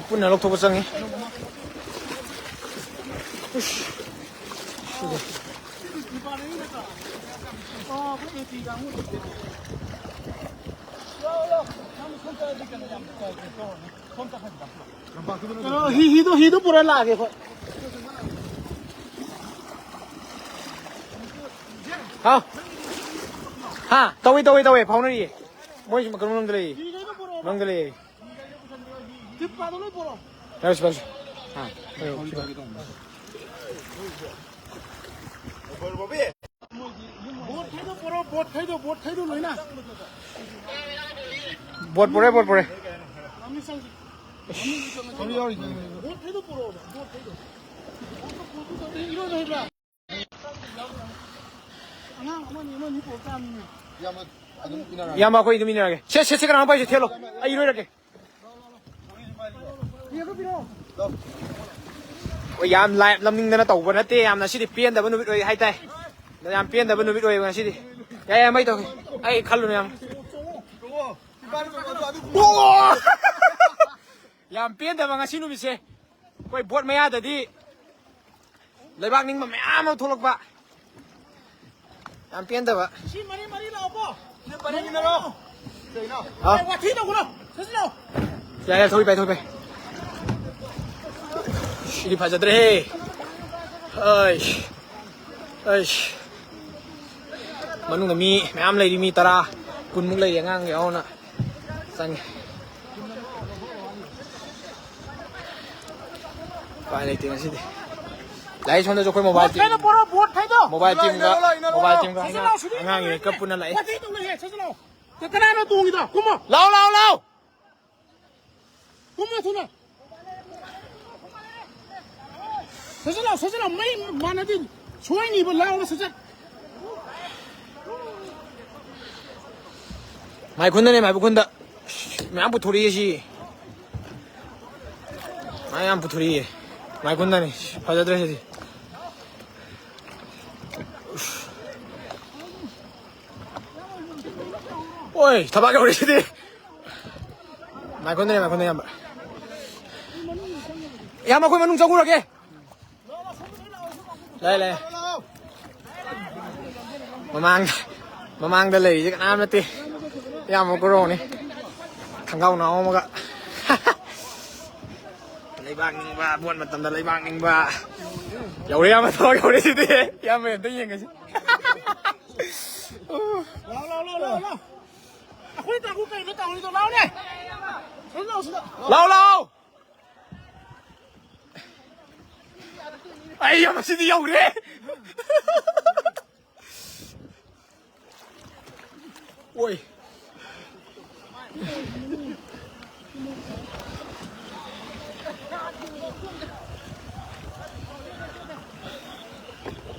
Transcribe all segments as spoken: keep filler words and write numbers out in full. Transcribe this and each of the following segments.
ꯄꯨꯟꯅ ꯂꯧꯊꯣꯛꯄ ꯆꯪꯉꯤ꯫ ꯎꯁ꯫ ꯁꯤꯗꯤ꯫ ꯀꯩꯅꯣ, ꯍꯤ, ꯍꯤꯗꯣ, ꯍꯤꯗꯣ ꯄꯨꯔ ꯂꯥꯛꯑꯒꯦ ꯑꯩꯈꯣꯏ꯫ ꯍꯥꯎ꯫ ꯍꯥ? ꯇꯧꯏ, ꯇꯧꯏ, ꯇꯧꯏ꯫ ꯐꯥꯎꯅꯔꯤꯌꯦ꯫ ꯃꯣꯏꯁꯨ ꯀꯩꯅꯣ ꯃꯅꯨꯡꯗ ꯂꯩꯌꯦ꯫ ꯍꯤꯗꯣ ꯄꯨꯔꯛꯑꯣ꯫ ꯃꯅꯨꯡꯗ ꯂꯩꯌꯦ꯫ ꯇꯤꯞ ꯀꯥꯗꯣ ꯂꯣꯏ ꯄꯨꯔꯛꯑꯣ꯫ ꯄꯥꯏꯔꯁꯤ, ꯄꯥꯏꯔꯁꯤ꯫ ꯑꯥ, ꯄꯥꯏꯔꯣ, ꯁꯤ ꯄꯥꯏꯔꯣ꯫ ꯕꯣꯠ ꯈꯩꯗꯣ ꯄꯨꯔꯛꯑꯣ, ꯕꯣꯠ ꯈꯩꯗꯣ, ꯕꯣꯠ ꯈꯩꯗꯣ ꯂꯣꯏꯅ꯫ ꯕꯣꯠ ꯄꯨꯔꯛꯑꯦ, ꯕꯣꯠ ꯄꯨꯔꯛꯑꯦ꯫ ꯃꯃꯤ ꯆꯪꯁꯤ꯫ ꯃꯃꯤ ꯆꯪꯁꯤ꯫ Boat ꯈꯩꯗꯣ ꯄꯨꯔꯛꯑꯣꯕ, boat ꯈꯩꯗꯣ꯫ ꯕꯣꯠꯇꯣ ꯄꯨꯔꯛꯑꯣ, ꯏꯔꯣꯏꯕ ꯍꯩꯕ꯭ꯔꯥ? ꯑꯉꯥꯡ ꯑꯃꯅꯤ, ꯑꯃꯅꯤ ꯄꯨꯔꯛ ꯇꯥꯕꯅꯤꯅꯦ꯫ ꯏꯌꯥꯝꯕ, ꯑꯗꯨꯝ ꯏꯟꯅꯔꯛꯑꯒꯦ꯫ ꯏꯌꯥꯝꯕ, ꯑꯩꯈꯣꯏ ꯑꯗꯨꯝ ꯏꯟꯅꯔꯛꯑꯒꯦ꯫ ꯁꯦ, ꯁꯦ, ꯁꯦ, ꯀꯅꯥꯅꯣ ꯄꯥꯏꯁꯦ? ꯊꯦꯠꯂꯣ꯫ ꯑꯩ ꯏꯔꯣꯏꯔꯛꯀꯦ꯫ ꯄꯤꯔꯛꯑꯣ, ꯄꯤꯔꯛꯑꯣ꯫ ꯑꯩꯈꯣꯏ ꯌꯥꯝ ꯂꯥꯏꯞ ꯂꯝꯅꯤꯡꯗꯅ ꯇꯧꯕ ꯅꯠꯇꯦ꯫ ꯌꯥꯝ ꯉꯁꯤꯗꯤ ꯄꯦꯟꯗꯕ ꯅꯨꯃꯤꯠ ꯑꯣꯏ ꯍꯥꯏꯇꯥꯏ꯫ ꯌꯥꯝ ꯄꯦꯟꯗꯕ ꯅꯨꯃꯤꯠ ꯑꯣꯏꯌꯦꯕ ꯉꯁꯤꯗꯤ꯫ ꯌꯥꯏ, ꯌꯥꯏ, ꯃꯩ ꯇꯧꯒꯦ꯫ ꯑꯩ ꯈꯜꯂꯨꯅꯦ ꯌꯥꯝ꯫ ꯌꯥꯝ ꯄꯦꯟꯗꯕ ꯉꯁꯤ ꯅꯨꯃꯤꯠꯁꯦ꯫ ꯑꯩꯈꯣꯏ ꯕꯣꯠ ꯃꯌꯥꯗꯗꯤ ꯂꯩꯕꯥꯛ ꯅꯤꯡꯕ ꯃꯌꯥꯝ ꯑꯃ ꯊꯣꯛꯂꯛꯄ꯫ ꯌꯥꯝ ꯄꯦꯟꯗꯕ꯫ ꯁꯤ ꯃꯔꯤ ꯃꯔꯤ ꯂꯥꯛꯑꯣꯀꯣ꯫ ꯁꯤ ꯄꯔꯦꯡ ꯏꯟꯅꯔꯣ꯫ ꯀꯩꯅꯣ? ꯍꯥ? ꯑꯦ, ꯋꯥꯊꯤ ꯇꯧꯒꯅꯣ꯫ ꯁꯠ ꯁꯠ ꯂꯥꯛꯑꯣ꯫ ꯌꯥꯔꯦ, ꯊꯣꯛꯏ ꯚꯥꯏ, ꯊꯣꯛꯏ ꯚꯥꯏ꯫ ꯁꯤꯗꯤ ꯐꯖꯗ꯭ꯔꯦꯍꯦ꯫ ꯑꯩꯁ꯫ ꯑꯩꯁ꯫ ꯃꯅꯨꯡꯗ ꯃꯤ ꯃꯌꯥꯝ ꯂꯩꯔꯤ, ꯃꯤ ꯇꯔꯥ, ꯀꯨꯟꯃꯨꯛ ꯂꯩꯔꯤ, ꯑꯉꯥꯡ ꯌꯥꯎꯅ꯫ ꯆꯪꯉꯦ꯫ ꯎꯄꯥꯏ ꯂꯩꯇꯦ ꯉꯁꯤꯗꯤ꯫ ꯂꯥꯛꯏ ꯁꯣꯝꯗꯁꯨ ꯑꯩꯈꯣꯏ ꯃꯣꯕꯥꯏꯜ ꯕꯣꯠ ꯇꯤꯝ, ꯈꯩꯗꯣ ꯄꯨꯔꯛꯑꯣ, ꯕꯣꯠ ꯈꯩꯗꯣ꯫ ꯃꯣꯕꯥꯏꯜ ꯇꯤꯝꯒ, ꯁꯤꯗ ꯂꯥꯛꯑꯣ, ꯁꯤꯗ ꯃꯣꯕꯥꯏꯜ ꯂꯥꯛꯑꯣ꯫ ꯇꯤꯝꯒ ꯁꯤꯗ ꯑꯉꯥꯡ, ꯂꯥꯛꯑꯣ, ꯁꯤꯗ ꯑꯉꯥꯡ ꯂꯥꯛꯑꯣ꯫ ꯌꯦꯡꯉꯦ ꯀꯞ ꯄꯨꯟꯅ ꯂꯥꯛꯏ꯫ ꯋꯥꯊꯤ ꯇꯧꯅꯨꯍꯦ, ꯁꯤꯗ ꯂꯥꯛꯑꯣ꯫ ꯀꯅꯥꯅꯣ ꯇꯣꯡꯉꯤꯗꯣ? ꯀꯨꯝꯃꯣ꯫ ꯂꯥꯛꯑꯣ, ꯂꯥꯛꯑꯣ, ꯂꯥꯛꯑꯣ꯫ ꯀꯨꯝꯃꯣ ꯊꯨꯅ꯫ ꯁꯠ ꯁꯠ ꯂꯥꯛꯑꯣ, ꯁꯠ ꯁꯠ ꯂꯥꯛꯑꯣ꯫ ꯃꯩ ꯃꯥꯟꯅꯗꯦ꯫ ꯁꯣꯏꯅꯤꯕ, ꯂꯥꯛꯑꯣ ꯁꯠ ꯁꯠ꯫ ꯃꯥꯏꯈꯨꯟꯗꯅꯦ, ꯃꯥꯏꯈꯨꯟꯗ꯫ ꯃꯌꯥꯝ ꯄꯨꯊꯣꯔꯛꯏ ꯁꯤ꯫ ꯃꯌꯥꯝ ꯄꯨꯊꯣꯔꯛꯏ꯫ ꯃꯥꯏꯈꯨꯟꯗꯅꯤ꯫ ꯐꯖꯗ꯭ꯔꯦ ꯁꯤꯗꯤ꯫ ꯑꯣꯏ, ꯊꯕꯥꯛ ꯌꯧꯔꯤꯁꯤꯗꯤ꯫ ꯃꯥꯏꯈꯨꯟꯗꯅꯦ, ꯃꯥꯏꯈꯨꯟꯗ ꯌꯥꯝꯕ꯫ ꯏꯌꯥꯝꯕ, ꯑꯩꯈꯣꯏ ꯃꯅꯨꯡ ꯆꯪꯉꯨꯔꯒꯦ꯫ ꯂꯩ, ꯂꯩ꯫ ꯃꯃꯥꯡꯗ, ꯃꯃꯥꯡꯗ ꯂꯩꯔꯤꯁꯦ ꯀꯅꯥꯝ ꯅꯠꯇꯦ, ꯏꯌꯥꯝꯕ ꯀꯣꯔꯧꯅꯤ꯫ ꯈꯪꯒꯥꯎ ꯅꯥꯎ ꯑꯃꯒ꯫ ꯂꯩꯕꯥꯛ ꯅꯤꯡꯕ, ꯕꯣꯠ ꯃꯇꯝꯗ ꯂꯩꯕꯥꯛ ꯅꯤꯡꯕ꯫ ꯌꯧꯔꯦ, ꯏꯌꯥꯝꯕ, ꯊꯕꯛ ꯌꯧꯔꯦ ꯁꯤꯗꯤ꯫ ꯏꯌꯥꯝꯕ ꯑꯝꯇ ꯌꯦꯡꯉꯁꯤ꯫ ꯂꯥꯎ, ꯂꯥꯎ, ꯂꯥꯎ, ꯂꯥꯎ, ꯂꯥꯎ꯫ ꯑꯩꯈꯣꯏ ꯇꯥꯡꯈꯨꯜ ꯀꯩꯅꯣ ꯇꯧꯔꯤꯗꯣ? ꯂꯥꯎꯅꯦ꯫ ꯁꯤꯗ ꯂꯥꯎ, ꯁꯤꯗ꯫ ꯂꯥꯎ, ꯂꯥꯎ꯫ ꯑꯩ ꯃꯁꯤꯗꯤ ꯌꯧꯔꯦ꯫ ꯑꯣꯏ꯫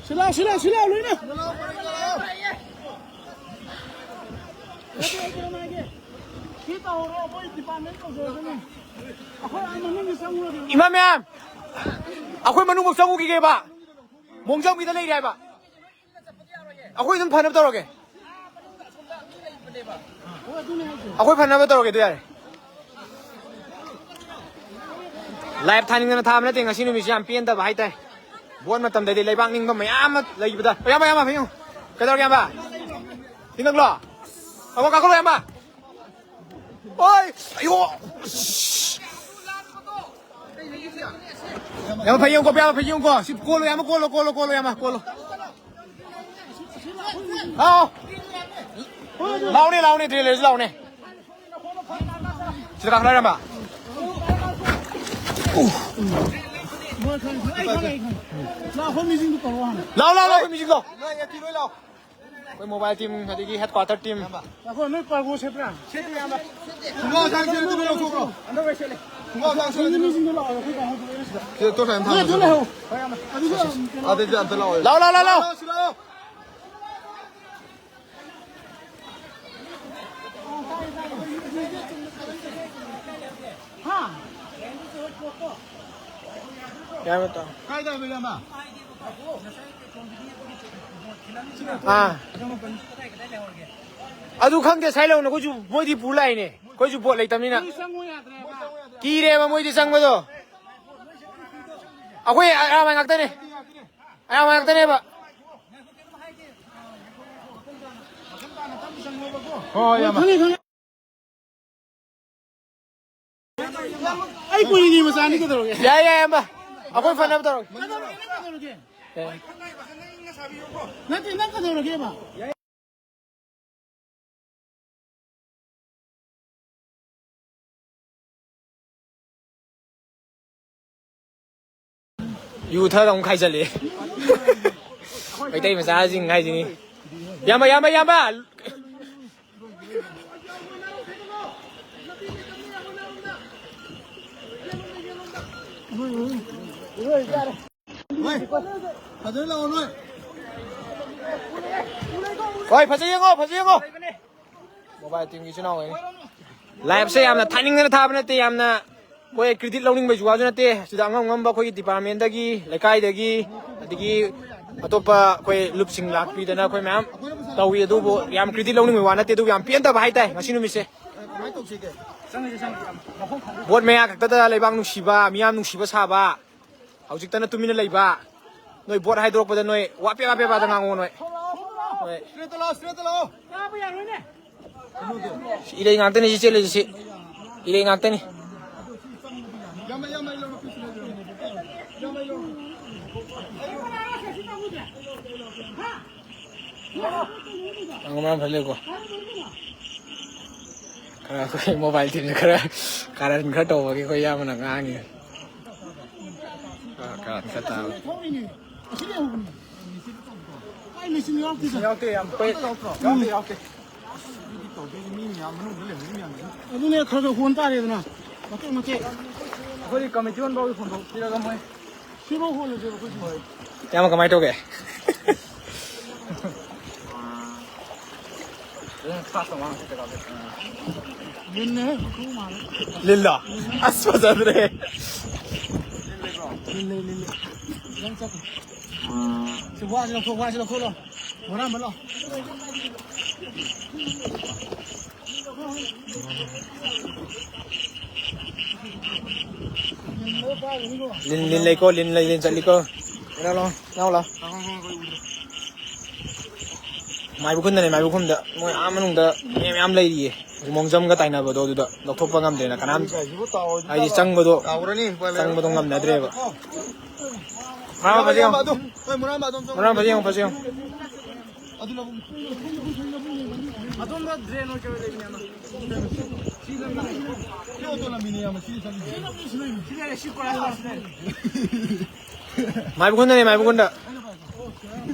ꯁꯤ ꯂꯥꯎ, ꯁꯤ ꯂꯥꯎ, ꯁꯤ ꯂꯥꯎ, ꯂꯣꯏꯅ꯫ ꯁꯤ ꯇꯧꯔꯣ, ꯑꯩꯈꯣꯏ department ꯇꯧꯖꯔꯛꯀꯅꯤ꯫ ꯑꯩꯈꯣꯏ ꯑꯥ ꯃꯅꯨꯡꯗ ꯆꯪꯉꯨꯔꯒꯦ꯫ ꯏꯃꯥ ꯃꯌꯥꯝ, ꯑꯩꯈꯣꯏ ꯃꯅꯨꯡꯐꯥꯎ ꯆꯪꯉꯨꯈꯤꯒꯦꯕ꯫ ꯃꯣꯡꯖꯥꯡꯕꯤꯗ ꯂꯩꯔꯦ ꯍꯥꯏꯕ꯫ ꯑꯩꯈꯣꯏ ꯑꯗꯨꯝ ꯐꯅꯕ ꯇꯧꯔꯒꯦ꯫ ꯑꯩꯈꯣꯏ ꯐꯅꯕ ꯇꯧꯔꯒꯦ, ꯑꯗꯨ ꯌꯥꯔꯦ꯫ Live ꯊꯥꯅꯤꯡꯗꯅ ꯊꯥꯕ ꯅꯠꯇꯦ, ꯉꯁꯤ ꯅꯨꯃꯤꯠꯁꯤ ꯌꯥꯝ ꯄꯦꯟꯗꯕ ꯍꯥꯏꯇꯥꯔꯦ꯫ ꯕꯣꯠ ꯃꯇꯝꯗꯗꯤ ꯂꯩꯕꯥꯛ ꯅꯤꯡꯕ ꯃꯌꯥꯝ ꯑꯃ ꯂꯩꯕꯗ꯫ ꯑꯣ, ꯏꯌꯥꯝꯕ, ꯏꯌꯥꯝꯕ, ꯐꯩꯌꯣ꯫ ꯀꯩꯗꯧꯔꯒꯦ, ꯏꯌꯥꯝꯕ? ꯊꯤꯡꯉꯛꯂꯣ? ꯑꯃꯨꯛ ꯀꯥꯈꯠꯂꯣ, ꯏꯌꯥꯝꯕ꯫ ꯑꯣꯏ! ꯑꯌꯣ! ꯌꯥꯝ ꯐꯩ, ꯌꯦꯡꯉꯨꯀꯣ, ꯌꯥꯝ ꯐꯩ, ꯌꯦꯡꯉꯨꯀꯣ꯫ ꯁꯤ ꯀꯣꯜꯂꯣ, ꯌꯥꯝ ꯀꯣꯜꯂꯣ, ꯀꯣꯜꯂꯣ, ꯀꯣꯜꯂꯣ, ꯌꯥꯝ ꯀꯣꯜꯂꯣ꯫ ꯂꯥꯛꯑꯣ꯫ ꯂꯥꯎꯅꯦ, ꯂꯥꯎꯅꯦ, ꯗ꯭ꯔꯦꯟ ꯂꯩꯔꯁꯨ ꯂꯥꯎꯅꯦ꯫ ꯁꯤꯗ ꯀꯥꯈꯠꯂꯣ, ꯏꯌꯥꯝꯕ꯫ ꯂꯥꯛꯑꯣ, ꯂꯥꯛꯑꯣ, ꯂꯥꯛꯑꯣ, ꯑꯩꯈꯣꯏ ꯃꯤꯁꯤꯡꯗꯣ꯫ ꯅꯣꯏ ꯑꯦ ꯇꯤ ꯂꯣꯏ ꯂꯥꯛꯑꯣ꯫ ꯑꯩꯈꯣꯏ mobile team, ꯑꯗꯒꯤ headquarter team꯫ ꯉꯥꯏꯈꯣ, ꯅꯣꯏ cargo ꯁꯦꯠꯄ꯭ꯔꯥ? ꯁꯦꯠꯇꯦ, ꯏꯌꯥꯝꯕ꯫ ꯈꯣꯡꯒ꯭ꯔꯥꯎ ꯑꯁꯥꯡ ꯁꯦꯠꯂꯗꯤ ꯂꯧꯊꯣꯛꯈ꯭ꯔꯣ꯫ Underwear ꯁꯦꯠꯂꯦ꯫ ꯈꯣꯡꯒ꯭ꯔꯥꯎ ꯑꯁꯥꯡ ꯁꯦꯠꯂꯗꯤ ꯃꯤꯁꯤꯡꯗꯣ ꯂꯥꯛꯑꯣ, ꯑꯩꯈꯣꯏ cargo ꯁꯤꯗ꯫ ꯁꯤꯗ torch light ꯑꯃ ꯅꯣꯏ ꯑꯗꯨ ꯊꯥꯜꯂꯣ꯫ ꯂꯩꯍꯧ꯫ ꯑꯗꯨꯗꯤ ꯑꯝꯇ ꯂꯥꯛꯑꯣ꯫ ꯂꯥꯛꯑꯣ, ꯂꯥꯛꯑꯣ, ꯂꯥꯛꯑꯣ, ꯂꯥꯛꯑꯣ꯫ ꯁꯤ ꯂꯥꯛꯑꯣ꯫ ꯍꯥ? ꯀꯥꯏꯗ ꯍꯥꯏꯕ, ꯏꯌꯥꯝꯕ? ꯑꯥ꯫ ꯑꯗꯨ ꯈꯪꯗꯦ, ꯁꯥꯏ ꯂꯧꯅ ꯑꯩꯈꯣꯏꯁꯨ, ꯃꯣꯏꯗꯤ ꯄꯨ ꯂꯥꯛꯏꯅꯦ, ꯑꯩꯈꯣꯏꯁꯨ ꯕꯣꯠ ꯂꯩꯇꯕꯅꯤꯅ꯫ ꯃꯣꯏ ꯆꯪꯉꯣ ꯌꯥꯗ꯭ꯔꯦꯕ꯫ ꯀꯤꯔꯦꯕ ꯃꯣꯏꯗꯤ ꯆꯪꯕꯗꯣ꯫ ꯑꯩꯈꯣꯏ ꯑꯌꯥꯝꯕ ꯉꯥꯛꯇꯅꯦ꯫ ꯑꯌꯥꯝꯕ ꯉꯥꯛꯇꯅꯦꯕ꯫ ꯍꯣꯏ, ꯏꯌꯥꯝꯕ꯫ ꯈꯪꯉꯦ, ꯈꯪꯉꯦ꯫ ꯑꯩ ꯀꯨꯏꯅꯤ ꯃꯆꯥꯅꯤ ꯀꯩꯗꯧꯔꯒꯦ? ꯌꯥꯏ, ꯌꯥꯏ, ꯏꯌꯥꯝꯕ꯫ ꯑꯩꯈꯣꯏ ꯐꯅꯕ ꯇꯧꯔꯒꯦ꯫ ꯀꯩꯗꯧꯔꯒꯦ? ꯅꯪ ꯀꯩꯗꯧꯔꯒꯦ? ꯌꯥꯏ꯫ ꯅꯠꯇꯦ, ꯅꯪ ꯀꯩꯗꯧꯔꯒꯦꯕ? ꯌꯨ ꯊꯛꯑꯒ ꯑꯃꯨꯛ ꯈꯥꯏꯖꯜꯂꯛꯑꯦ꯫ ꯃꯩꯇꯩ ꯃꯆꯥꯁꯤꯡ ꯍꯥꯏꯁꯤꯅꯤ꯫ ꯏꯌꯥꯝꯕ, ꯏꯌꯥꯝꯕ, ꯏꯌꯥꯝꯕ! ꯍꯣꯏ, ꯐꯖꯅ ꯂꯥꯛꯑꯣ ꯅꯣꯏ꯫ ꯍꯣꯏ, ꯐꯖ ꯌꯦꯡꯉꯣ, ꯐꯖ ꯌꯦꯡꯉꯣ꯫ ꯃꯣꯕꯥꯏꯜ ꯇꯤꯝꯒꯤ ꯏꯆꯤꯟ ꯏꯅꯥꯎꯈꯩꯅꯤ꯫ ꯂꯥꯏꯞꯁꯦ ꯌꯥꯝꯅ ꯊꯥꯅꯤꯡꯗꯅ ꯊꯥꯕ ꯅꯠꯇꯦ, ꯌꯥꯝꯅ ꯑꯩꯈꯣꯏ ꯀ꯭ꯔꯤꯗꯤꯠ ꯂꯧꯅꯤꯡꯕꯩꯁꯨ ꯋꯥꯁꯨ ꯅꯠꯇꯦ꯫ ꯁꯤꯗ ꯑꯉꯝ ꯑꯉꯝꯕ ꯑꯩꯈꯣꯏꯒꯤ ꯗꯤꯄꯥꯔꯠꯃꯦꯟꯗꯒꯤ, ꯂꯩꯀꯥꯏꯗꯒꯤ, ꯑꯗꯒꯤ ꯑꯇꯣꯞꯄ ꯑꯩꯈꯣꯏ ꯂꯨꯞꯁꯤꯡ ꯂꯥꯛꯄꯤꯗꯅ ꯑꯩꯈꯣꯏ ꯃꯌꯥꯝ ꯇꯧꯏ꯫ ꯑꯗꯨꯕꯨ ꯌꯥꯝ ꯀ꯭ꯔꯤꯗꯤꯠ ꯂꯧꯅꯤꯡꯕꯩ ꯋꯥ ꯅꯠꯇꯦ, ꯑꯗꯨꯕꯨ ꯌꯥꯝ ꯄꯦꯟꯗꯕ ꯍꯥꯏꯇꯥꯔꯦ ꯉꯁꯤ ꯅꯨꯃꯤꯠꯁꯦ꯫ ꯕꯣꯠ ꯃꯌꯥ ꯈꯛꯇꯗ ꯂꯩꯕꯥꯛ ꯅꯨꯡꯁꯤꯕ, ꯃꯤꯌꯥꯝ ꯅꯨꯡꯁꯤꯕ ꯁꯥꯕ, ꯍꯧꯖꯤꯛꯇꯅ ꯇꯨꯃꯤꯟꯅ ꯂꯩꯕ꯫ ꯅꯣꯏ ꯕꯣꯠ ꯍꯥꯏꯗꯣꯔꯛꯄꯗ ꯅꯣꯏ ꯋꯥ ꯄꯦꯕꯥ ꯄꯦꯕꯥꯗ ꯉꯥꯡꯉꯣ ꯅꯣꯏ꯫ ꯍꯣꯏ꯫ ꯏꯔꯩ ꯉꯥꯛꯇꯅꯤ ꯁꯤ ꯆꯦꯜꯂꯤꯁꯤ, ꯁꯤ ꯏꯔꯩ ꯉꯥꯛꯇꯅꯤ꯫ ꯉꯥꯡꯕ ꯌꯥꯝ ꯐꯖꯅ ꯂꯩꯀꯣ꯫ ꯈꯔ ꯑꯩꯈꯣꯏ ꯃꯣꯕꯥꯏꯜ ꯇꯤꯝꯁꯦ ꯈꯔ ꯀꯥꯔꯟ ꯈꯔ ꯇꯧꯕꯒꯤ ꯑꯩꯈꯣꯏ ꯏꯌꯥꯝꯕꯅ ꯉꯥꯡꯉꯤ꯫ ꯈꯔ ꯀꯥꯔꯟ ꯈꯔ ꯇꯥꯕ꯫ ꯌꯥꯎꯗꯦ, ꯌꯥꯝ ꯌꯥꯎꯗꯦ, ꯌꯥꯎꯗꯦ꯫ ꯑꯗꯨꯅꯦ, ꯈꯔ ꯈꯔ ꯍꯣꯟ ꯇꯥꯔꯦꯗꯅ, ꯃꯇꯦꯛ ꯃꯇꯦꯛ꯫ ꯑꯩꯈꯣꯏꯗꯤ ꯀꯃꯤꯇꯤ ꯑꯣꯟ ꯐꯥꯎꯒꯤ ꯐꯣꯟꯗꯣꯛꯄꯤꯔꯒ ꯃꯣꯏ ꯁꯤꯐꯥꯎ ꯍꯣꯜꯂꯁꯦꯕ ꯑꯩꯈꯣꯏꯁꯨ꯫ ꯍꯣꯏ꯫ ꯏꯌꯥꯝꯕ, ꯀꯃꯥꯏꯅ ꯇꯧꯒꯦ? ꯂꯤꯟꯅꯦ, ꯃꯀꯨ ꯃꯥꯜꯂꯦ꯫ ꯂꯤꯜꯂꯣ? ꯑꯁ, ꯐꯖꯗ꯭ꯔꯦ꯫ ꯂꯤꯜꯂꯦ, ꯂꯤꯜꯂꯦ꯫ ꯈꯤꯇꯪ ꯆꯠꯈ꯭ꯔꯦ꯫ ꯁꯤ ꯋꯥꯁꯤ ꯂꯧꯊꯣꯛ, ꯋꯥꯁꯤ ꯂꯧꯊꯣꯛꯂꯣ꯫ ꯕꯣꯔꯥ ꯑꯃ ꯂꯧ꯫ ꯂꯤꯟ, ꯂꯤꯟ ꯂꯩꯀꯣ, ꯂꯤꯟ ꯂꯩ, ꯂꯤꯟ ꯆꯠꯂꯤꯀꯣ꯫ ꯀꯩꯅꯣ ꯂꯥꯎ, ꯂꯥꯎ, ꯂꯥꯎ꯫ ꯃꯥꯏꯕ ꯈꯨꯟꯗꯅꯦ, ꯃꯥꯏꯕ ꯈꯨꯟꯗ꯫ ꯃꯣꯏ ꯑꯥ ꯃꯅꯨꯡꯗ ꯃꯤ ꯃꯌꯥꯝ ꯂꯩꯔꯤꯌꯦ꯫ ꯃꯣꯡꯖꯝꯒ ꯇꯥꯏꯅꯕꯗꯣ ꯑꯗꯨꯗ ꯂꯧꯊꯣꯛꯄ ꯉꯝꯗ꯭ꯔꯦꯅ ꯀꯅꯥꯝ, ꯍꯥꯏꯗꯤ ꯆꯪꯕꯗꯣ, ꯆꯪꯕꯗꯣ ꯉꯝꯅꯗ꯭ꯔꯦꯕ꯫ ꯃꯔꯥ ꯐꯖꯩ ꯌꯦꯡꯉꯣ꯫ ꯃꯔꯥ ꯐꯖꯩ ꯌꯦꯡꯉꯣ, ꯐꯖꯩ ꯌꯦꯡꯉꯣ꯫ ꯑꯗꯣꯝꯗ ꯗ꯭ꯔꯦꯟ ꯑꯣꯏ ꯀꯩ ꯑꯣꯏ ꯂꯩꯕꯅꯦ ꯑꯃ꯫ ꯃꯥꯏꯕ ꯈꯨꯟꯗꯅꯦ, ꯃꯥꯏꯕ ꯈꯨꯟꯗ꯫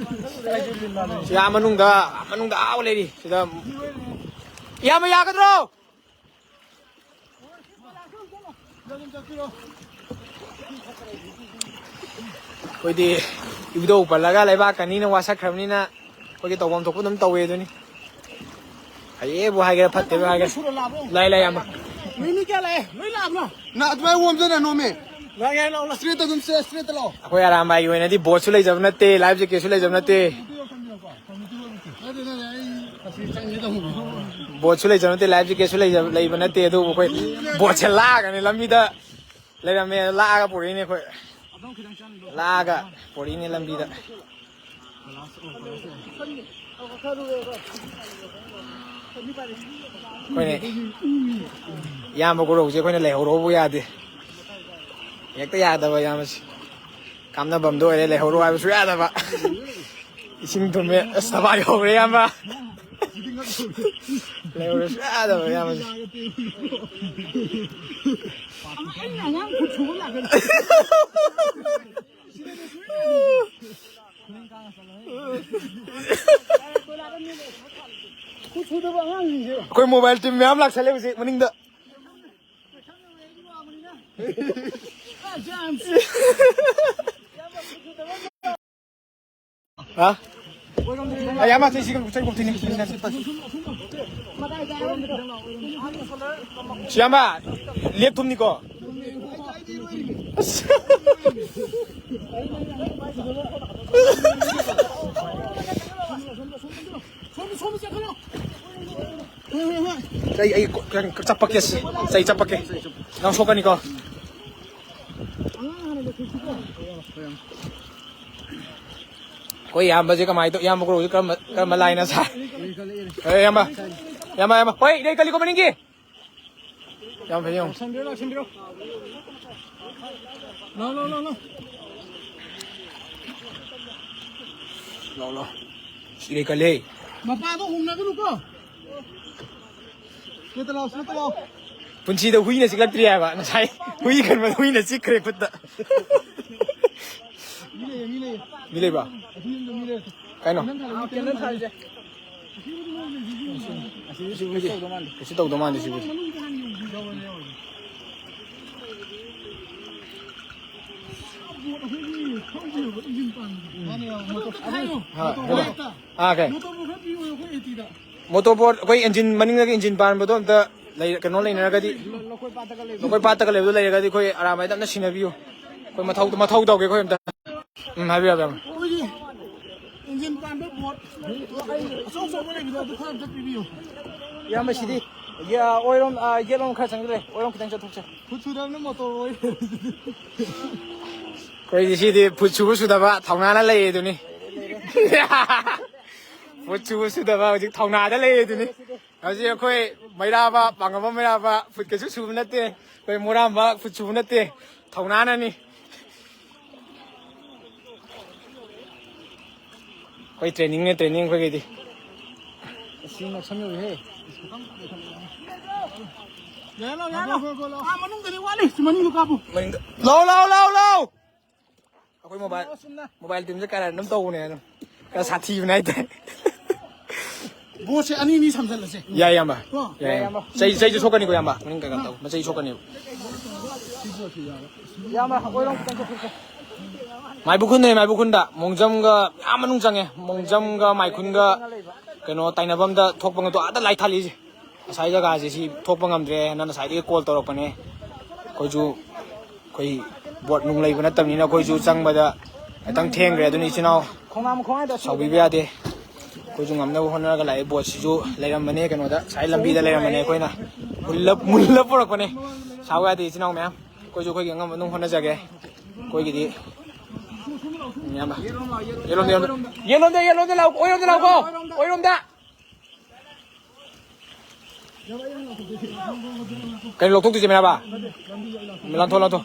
ꯁꯤ ꯑꯥ ꯃꯅꯨꯡꯗ, ꯑꯥ ꯃꯅꯨꯡꯗ ꯑꯥ ꯂꯩꯔꯤ꯫ ꯁꯤꯗ ꯏꯌꯥꯝꯕ ꯌꯥꯒꯗ꯭ꯔꯣ? ꯑꯩꯈꯣꯏꯗꯤ ꯏꯕꯨꯙꯧ ꯄꯜꯂꯒ ꯂꯩꯕꯥꯛ ꯀꯅꯤꯅ ꯋꯥꯁꯛꯈ꯭ꯔꯕꯅꯤꯅ ꯑꯩꯈꯣꯏꯒꯤ ꯇꯧꯐꯝ ꯊꯣꯛꯄ ꯑꯗꯨꯝ ꯇꯧꯋꯦ ꯑꯗꯨꯅꯤ꯫ ꯐꯩꯌꯦꯕꯨ ꯍꯥꯏꯒꯦꯔꯥ ꯐꯠꯇꯦꯕꯨ ꯍꯥꯏꯒꯦꯔꯥ꯫ ꯂꯥꯏ, ꯂꯥꯏ, ꯌꯥꯝꯕ꯫ ꯅꯣꯏ ꯃꯤ ꯀꯌꯥ ꯂꯥꯛꯑꯦ? ꯂꯣꯏ ꯂꯥꯛꯑꯕ꯭ꯔꯣ? ꯅ ꯑꯗꯨꯃꯥꯏꯅ ꯑꯣꯝꯖꯅ ꯅꯣꯝꯃꯦ꯫ ꯂꯥꯛꯑꯦ, ꯂꯥꯛꯑꯣ, ꯂꯥꯛꯑꯣ꯫ ꯏꯁꯇ꯭ꯔꯦꯠꯇ ꯑꯗꯨꯝ ꯆꯠ, ꯏꯁꯇ꯭ꯔꯦꯠꯇ ꯂꯥꯛꯑꯣ꯫ ꯑꯩꯈꯣꯏ ꯑꯔꯥꯝꯕꯥꯏꯒꯤ ꯑꯣꯏꯅꯗꯤ ꯕꯣꯠꯁꯨ ꯂꯩꯖꯕ ꯅꯠꯇꯦ, ꯂꯥꯏꯐ ꯖꯦꯀꯦꯠꯁꯨ ꯂꯩꯖꯕ ꯅꯠꯇꯦ꯫ ꯅꯠꯇꯦ, ꯅꯠꯇꯦ, ꯑꯩ ꯑꯁꯤ ꯆꯪꯒꯦ ꯇꯧꯕꯅꯤ꯫ ꯕꯣꯠꯁꯨ ꯂꯩꯖꯕ ꯅꯠꯇꯦ, ꯂꯥꯏꯐ ꯖꯦꯀꯦꯠꯁꯨ ꯂꯩꯖꯕ, ꯂꯩꯕ ꯅꯠꯇꯦ, ꯑꯗꯨꯕꯨ ꯑꯩꯈꯣꯏ ꯕꯣꯠꯁꯦ ꯂꯥꯛꯑꯒꯅꯤ ꯂꯝꯕꯤꯗ ꯂꯩꯔꯝꯃꯦ, ꯂꯥꯛꯑꯒ ꯄꯨꯔꯛꯏꯅꯦ ꯑꯩꯈꯣꯏ꯫ ꯂꯥꯛꯑꯒ ꯄꯨꯔꯛꯏꯅꯦ ꯂꯝꯕꯤꯗ꯫ ꯑꯩꯈꯣꯏꯅ ꯏꯌꯥꯝꯕ ꯒꯨꯔꯧꯁꯦ ꯑꯩꯈꯣꯏꯅ ꯂꯩꯍꯧꯔꯣꯕꯨ ꯌꯥꯗꯦ꯫ ꯍꯦꯛꯇ ꯌꯥꯗꯕ ꯏꯌꯥꯝꯕꯁꯦ꯫ ꯀꯥꯞꯅꯐꯝꯗꯣ ꯑꯣꯏꯔꯦ, ꯂꯩꯍꯧꯔꯣ ꯍꯥꯏꯕꯁꯨ ꯌꯥꯗꯕ꯫ ꯏꯁꯤꯡ ꯊꯨꯝꯃꯦ꯫ ꯑꯁ, ꯊꯕꯥꯛ ꯌꯧꯔꯦ ꯏꯌꯥꯝꯕ꯫ ꯂꯩꯍꯧꯔꯣ ꯁꯨꯡꯌꯥ ꯌꯥꯗꯕ ꯏꯌꯥꯝꯕꯁꯦ꯫ ꯑꯩꯅ ꯑꯉꯥꯡ ꯈꯨꯠ ꯁꯨꯕ ꯂꯥꯛꯀꯅꯤ꯫ ꯈꯨꯠ ꯁꯨꯗꯕ ꯑꯉꯥꯡꯁꯤꯡꯁꯦ꯫ ꯑꯩꯈꯣꯏ ꯃꯣꯕꯥꯏꯜ ꯇꯤꯝ ꯃꯌꯥꯝ ꯂꯥꯛꯁꯜꯂꯦ ꯍꯧꯖꯤꯛ ꯃꯅꯤꯡꯗ꯫ ꯍꯥ? ꯑꯩ ꯑꯃ ꯆꯩꯁꯤ ꯆꯩ ꯀꯣꯛꯊꯤꯅꯤ꯫ ꯁꯤ ꯏꯌꯥꯝꯕ, ꯂꯦꯞ ꯊꯨꯝꯅꯤꯀꯣ꯫ ꯑꯁ꯫ ꯑꯩ, ꯑꯩ ꯀꯣ-, ꯀꯩꯅꯣ, ꯆꯞꯄꯛꯀꯦ ꯁꯤ꯫ ꯆꯩ ꯆꯞꯄꯛꯀꯦ꯫ ꯅꯪ ꯁꯣꯛꯀꯅꯤꯀꯣ꯫ ꯑꯩꯈꯣꯏ ꯏꯌꯥꯝꯕꯁꯦ ꯀꯃꯥꯏꯅ ꯇꯧ? ꯏꯌꯥꯝꯕ ꯒꯨꯔꯨꯁꯦ ꯀꯔꯝꯕ, ꯀꯔꯝꯕ ꯂꯥꯏꯅ ꯁꯥꯏ? ꯑꯦ, ꯏꯌꯥꯝꯕ, ꯏꯌꯥꯝꯕ, ꯏꯌꯥꯝꯕ, ꯍꯣꯏ, ꯏꯔꯩ ꯀꯜꯂꯤꯀꯣ ꯃꯅꯤꯡꯒꯤ꯫ ꯌꯥꯝ ꯐꯩ, ꯌꯦꯡꯉꯣ꯫ ꯂꯥꯛꯁꯟꯕꯤꯔꯣ, ꯂꯥꯛꯁꯟꯕꯤꯔꯣ꯫ ꯂꯥꯎ, ꯂꯥꯎ, ꯂꯥꯎ, ꯂꯥꯎ꯫ ꯂꯥꯎ, ꯂꯥꯎ꯫ ꯏꯔꯩ ꯀꯜꯂꯦ꯫ ꯃꯄꯥꯗꯣ ꯍꯣꯡꯅꯒꯅꯨꯀꯣ꯫ ꯁꯤꯗ ꯂꯥꯎ, ꯁꯤꯗ ꯂꯥꯎ꯫ ꯄꯨꯟꯁꯤꯗ ꯍꯨꯏꯅ ꯆꯤꯛꯂꯛꯇ꯭ꯔꯤ ꯍꯥꯏꯕ꯫ ꯉꯁꯥꯏ ꯍꯨꯏ ꯈꯟꯕꯗ ꯍꯨꯏꯅ ꯆꯤꯛꯈ꯭ꯔꯦ ꯈꯨꯠꯇ꯫ ꯃꯤ ꯂꯩꯌꯦ, ꯃꯤ ꯂꯩꯌꯦ꯫ ꯃꯤ ꯂꯩꯕ꯭ꯔꯣ? ꯑꯁꯤ ꯌꯨꯝꯗ ꯃꯤ ꯂꯩꯔꯦ꯫ ꯀꯥꯏꯅꯣ? ꯀꯦꯟꯗꯜ ꯊꯥꯜꯂꯤꯁꯦ꯫ ꯑꯁꯤꯕꯨꯗꯤ ꯃꯣꯏ ꯂꯩꯁꯤꯗꯤ꯫ ꯑꯁꯤꯗꯤ ꯀꯩꯁꯨ ꯇꯧꯗꯧ ꯃꯥꯟꯗꯦ꯫ ꯀꯩꯁꯨ ꯇꯧꯗꯧ ꯃꯥꯟꯗꯦ ꯁꯤꯕꯨꯗꯤ꯫ ꯃꯅꯨꯡꯗ ꯍꯥꯟꯅ ꯌꯧꯕꯤꯔꯕꯅꯦ ꯌꯧꯔꯗꯤ꯫ ꯕꯣꯠ ꯑꯩꯈꯣꯏꯒꯤ ꯊꯧꯕꯤꯔꯕ ꯏꯟꯖꯤꯟ ꯄꯥꯟꯕꯗꯣ꯫ ꯃꯥꯅꯦ, ꯃꯣꯇꯣꯔ ꯍꯥꯏꯌꯣ꯫ ꯍꯥ, ꯃꯣꯇꯣꯔ ꯍꯥꯏꯌꯣ꯫ ꯕꯣꯠꯇ꯫ ꯑꯥ, ꯀꯩ? ꯃꯣꯇꯣꯔ ꯕꯣꯠ ꯈꯔ ꯄꯤꯌꯣ ꯑꯩꯈꯣꯏ ꯑꯦꯇꯤꯗ꯫ ꯃꯣꯇꯣꯔ ꯕꯣꯠ, ꯑꯩꯈꯣꯏ ꯏꯟꯖꯤꯟ ꯃꯅꯤꯡꯗꯒꯤ ꯏꯟꯖꯤꯟ ꯄꯥꯟꯕꯗꯣ ꯑꯝꯇ ꯂꯩ-, ꯀꯩꯅꯣ ꯂꯩꯅꯔꯒꯗꯤ, ꯂꯈꯣꯏ ꯄꯥꯠꯇꯒ ꯂꯩꯕꯗꯣ ꯂꯩꯔꯒꯗꯤ ꯑꯩꯈꯣꯏ ꯑꯔꯥꯝꯕꯥꯏꯗ ꯑꯝꯇ ꯁꯤꯟꯅꯕꯤꯌꯨ꯫ ꯑꯩꯈꯣꯏ ꯃꯊꯧ, ꯃꯊꯧ ꯇꯧꯒꯦ ꯑꯩꯈꯣꯏ ꯑꯝꯇ꯫ ꯎꯝ, ꯍꯥꯏꯕꯤꯌꯨ, ꯍꯥꯏꯕꯤꯌꯨ꯫ ꯑꯩꯈꯣꯏꯒꯤ ꯏꯟꯖꯤꯟ ꯄꯥꯟꯕ ꯕꯣꯠ ꯑꯆꯧ ꯑꯆꯧꯕ ꯂꯩꯕꯗꯣ ꯑꯗꯨ ꯈꯔ ꯑꯝꯇ ꯄꯤꯕꯤꯌꯨ꯫ ꯏꯌꯥꯝꯕ, ꯁꯤꯗꯤ, ꯌꯥ-, ꯑꯣꯏꯔꯣꯝ, ꯑꯥ, ꯌꯦꯠꯂꯣꯝ ꯈꯔ ꯆꯪꯁꯤꯜꯂꯦ, ꯑꯣꯏꯔꯣꯝ ꯈꯤꯇꯪ ꯆꯠꯊꯣꯛꯁꯦ꯫ ꯈꯨꯠ ꯁꯨꯗꯕꯅ ꯃꯣꯇꯣꯔ ꯑꯣꯏ꯫ ꯑꯩꯈꯣꯏꯗꯤ ꯁꯤꯗꯤ ꯐꯨꯠ ꯁꯨꯕ ꯁꯨꯗꯕ ꯊꯧꯅꯥꯅ ꯂꯩꯌꯦ ꯑꯗꯨꯅꯤ꯫ ꯐꯨꯠ ꯁꯨꯕ ꯁꯨꯗꯕ ꯍꯧꯖꯤꯛ ꯊꯧꯅꯥꯗ ꯂꯩꯌꯦ ꯑꯗꯨꯅꯤ꯫ ꯍꯧꯖꯤꯛ ꯑꯩꯈꯣꯏ ꯃꯩꯔꯥꯕ, ꯄꯥꯡꯒꯝꯕ ꯃꯩꯔꯥꯕ, ꯐꯨꯠ ꯀꯩꯁꯨ ꯁꯨꯕ ꯅꯠꯇꯦ꯫ ꯑꯩꯈꯣꯏ ꯃꯣꯔꯥꯝꯕ ꯐꯨꯠ ꯁꯨꯕ ꯅꯠꯇꯦ, ꯊꯧꯅꯥꯅꯅꯤ꯫ ꯑꯩꯈꯣꯏ ꯇ꯭ꯔꯦꯅꯤꯡꯅꯦ, ꯇ꯭ꯔꯦꯅꯤꯡ ꯑꯩꯈꯣꯏꯒꯤꯗꯤ꯫ ꯑꯁꯤ ꯅꯛꯁꯟꯅꯔꯦꯍꯦ꯫ ꯌꯥꯔꯦ, ꯂꯥꯎ, ꯌꯥꯔꯦ, ꯂꯥꯎ꯫ ꯂꯥꯎ, ꯂꯥꯎ, ꯂꯥꯎ, ꯂꯥꯎ꯫ ꯑꯥ, ꯃꯅꯨꯡꯗꯒꯤ ꯋꯥꯠꯂꯤ꯫ ꯁꯤ ꯃꯅꯤꯡꯗꯣ ꯀꯥꯞꯄꯨ꯫ ꯃꯅꯤꯡꯗ꯫ ꯂꯥꯎ, ꯂꯥꯎ, ꯂꯥꯎ, ꯂꯥꯎ꯫ ꯑꯩꯈꯣꯏ ꯃꯣꯕꯥꯏꯜ, ꯆꯨꯝꯅ꯫ ꯃꯣꯕꯥꯏꯜ ꯇꯤꯝꯁꯦ ꯀꯔꯟ ꯑꯗꯨꯝ ꯇꯧꯕꯅꯦ ꯑꯗꯨꯝ꯫ ꯈꯔ ꯁꯥꯊꯤꯕꯅꯦ ꯍꯥꯏꯇꯥꯔꯦ꯫ ꯕꯣꯠꯁꯦ ꯑꯅꯤ ꯑꯅꯤ ꯁꯝꯖꯜꯂꯁꯦ꯫ ꯌꯥꯏ, ꯏꯌꯥꯝꯕ꯫ ꯀꯣ? ꯌꯥꯏ, ꯏꯌꯥꯝꯕ꯫ ꯆꯩ, ꯆꯩꯁꯨ ꯁꯣꯛꯀꯅꯤꯀꯣ, ꯏꯌꯥꯝꯕ꯫ ꯃꯅꯤꯡ ꯀꯩꯀꯥ ꯇꯧ꯫ ꯃꯆꯩ ꯁꯣꯛꯀꯅꯦꯕ꯫ ꯏꯌꯥꯝꯕ, ꯑꯣꯏꯔꯣꯝ ꯈꯤꯇꯪ ꯆꯠꯊꯣꯛꯁꯦ꯫ ꯃꯥꯏꯕꯨ ꯈꯨꯟꯗꯅꯦ, ꯃꯥꯏꯕꯨ ꯈꯨꯟꯗ꯫ ꯃꯣꯡꯖꯝꯒ ꯌꯥꯝ ꯃꯅꯨꯡ ꯆꯪꯉꯦ꯫ ꯃꯣꯡꯖꯝꯒ ꯃꯥꯏꯈꯨꯟꯒ ꯀꯩꯅꯣ ꯇꯥꯏꯅꯐꯝꯗ ꯊꯣꯛꯄ ꯉꯥꯛꯇ ꯑꯥꯗ ꯂꯥꯏ ꯊꯥꯜꯂꯤꯁꯦ꯫ ꯉꯁꯥꯏ ꯖꯒꯥꯁꯦ ꯁꯤ ꯊꯣꯛꯄ ꯉꯝꯗ꯭ꯔꯦ ꯍꯥꯏꯅ ꯉꯁꯥꯏꯗꯒꯤ ꯀꯣꯜ ꯇꯧꯔꯛꯄꯅꯦ꯫ ꯑꯩꯈꯣꯏꯁꯨ ꯑꯩꯈꯣꯏ ꯕꯣꯠ ꯅꯨꯡ ꯂꯩꯕ ꯅꯠꯇꯕꯅꯤꯅ ꯑꯩꯈꯣꯏꯁꯨ ꯆꯪꯕꯗ ꯈꯤꯇꯪ ꯊꯦꯡꯈ꯭ꯔꯦ꯫ ꯑꯗꯨꯅ ꯏꯆꯤꯟ ꯏꯅꯥꯎ ꯁꯥꯎꯕꯤꯕ ꯌꯥꯗꯦ꯫ ꯑꯩꯈꯣꯏꯁꯨ ꯉꯝꯅꯕ ꯍꯣꯠꯅꯔꯒ ꯂꯥꯛꯑꯦ꯫ ꯕꯣꯠꯁꯤꯁꯨ ꯂꯩꯔꯝꯕꯅꯦ ꯀꯩꯅꯣꯗ, ꯉꯁꯥꯏ ꯂꯝꯕꯤꯗ ꯂꯩꯔꯝꯕꯅꯦ꯫ ꯑꯩꯈꯣꯏꯅ ꯃꯨꯜꯂ, ꯃꯨꯜꯂ ꯄꯨꯔꯛꯄꯅꯦ꯫ ꯁꯥꯎ ꯌꯥꯗꯦ ꯏꯆꯤꯟ ꯏꯅꯥꯎ ꯃꯌꯥꯝ꯫ ꯑꯩꯈꯣꯏꯁꯨ ꯑꯩꯈꯣꯏꯒꯤ ꯑꯉꯝꯕ ꯑꯗꯨꯝ ꯍꯣꯠꯅꯖꯒꯦ꯫ ꯑꯩꯈꯣꯏꯒꯤꯗꯤ ꯃꯌꯥꯝ ꯌꯦꯠꯂꯣꯝꯗ, ꯌꯦꯠꯂꯣꯝꯗ, ꯌꯦꯠꯂꯣꯝꯗ, ꯌꯦꯠꯂꯣꯝꯗ ꯂꯥꯛꯑꯣ, ꯑꯣꯏꯔꯣꯝꯗ ꯂꯥꯛꯑꯣ, ꯑꯣꯏꯔꯣꯝꯗ꯫ ꯀꯩꯅꯣ ꯂꯧꯊꯣꯛꯇꯣꯏꯁꯦ, ꯃꯤꯔꯥꯕ? ꯂꯥꯟꯊꯣꯛ, ꯂꯥꯟꯊꯣꯛ꯫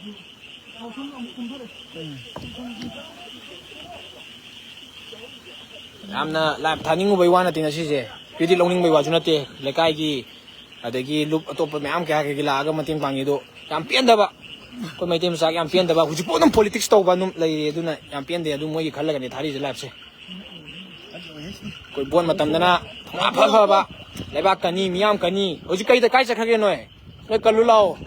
ꯌꯥꯝꯅ ꯂꯥꯏꯚ ꯊꯥꯅꯤꯡꯉꯨꯕꯩ ꯋꯥ ꯅꯠꯇꯦ ꯉꯁꯤꯁꯦ, ꯀ꯭ꯔꯦꯗꯤꯠ ꯂꯧꯅꯤꯡꯕꯩ ꯋꯥꯁꯨ ꯅꯠꯇꯦ꯫ ꯂꯩꯀꯥꯏꯒꯤ ꯑꯗꯒꯤ ꯂꯨꯞ ꯑꯇꯣꯞꯄ ꯃꯌꯥꯝ ꯀꯌꯥ ꯀꯩꯒꯤ ꯂꯥꯛꯑꯒ ꯃꯇꯦꯡ ꯄꯥꯡꯉꯤ꯫ ꯑꯗꯣ ꯌꯥꯝ ꯄꯦꯟꯗꯕ, ꯑꯩꯈꯣꯏ ꯃꯩꯇꯩ ꯃꯆꯥꯒꯤ ꯌꯥꯝ ꯄꯦꯟꯗꯕ꯫ ꯍꯧꯖꯤꯛꯐꯥꯎ ꯑꯗꯨꯝ ꯄꯣꯂꯤꯇꯤꯛꯁ ꯇꯧꯕ ꯑꯗꯨꯝ ꯂꯩꯔꯤ꯫ ꯑꯗꯨꯅ ꯌꯥꯝ ꯄꯦꯟꯗꯦ꯫ ꯑꯗꯨ ꯃꯣꯏꯒꯤ ꯈꯜꯂꯒꯅꯦ ꯊꯥꯔꯤꯁꯦ ꯂꯥꯏꯚꯁꯦ꯫ ꯑꯩꯈꯣꯏ ꯕꯣꯠ ꯃꯇꯝꯗꯅ ꯊꯧꯅꯥ ꯐ ꯐꯕ, ꯂꯩꯕꯥꯛ ꯀꯅꯤ, ꯃꯤꯌꯥꯝ ꯀꯅꯤ꯫ ꯍꯧꯖꯤꯛ ꯀꯩꯗ, ꯀꯥꯏ ꯆꯠꯈ꯭ꯔꯒꯦ ꯅꯣꯏ? ꯅꯣꯏ ꯀꯜꯂꯨ ꯂꯥꯛꯑꯣ꯫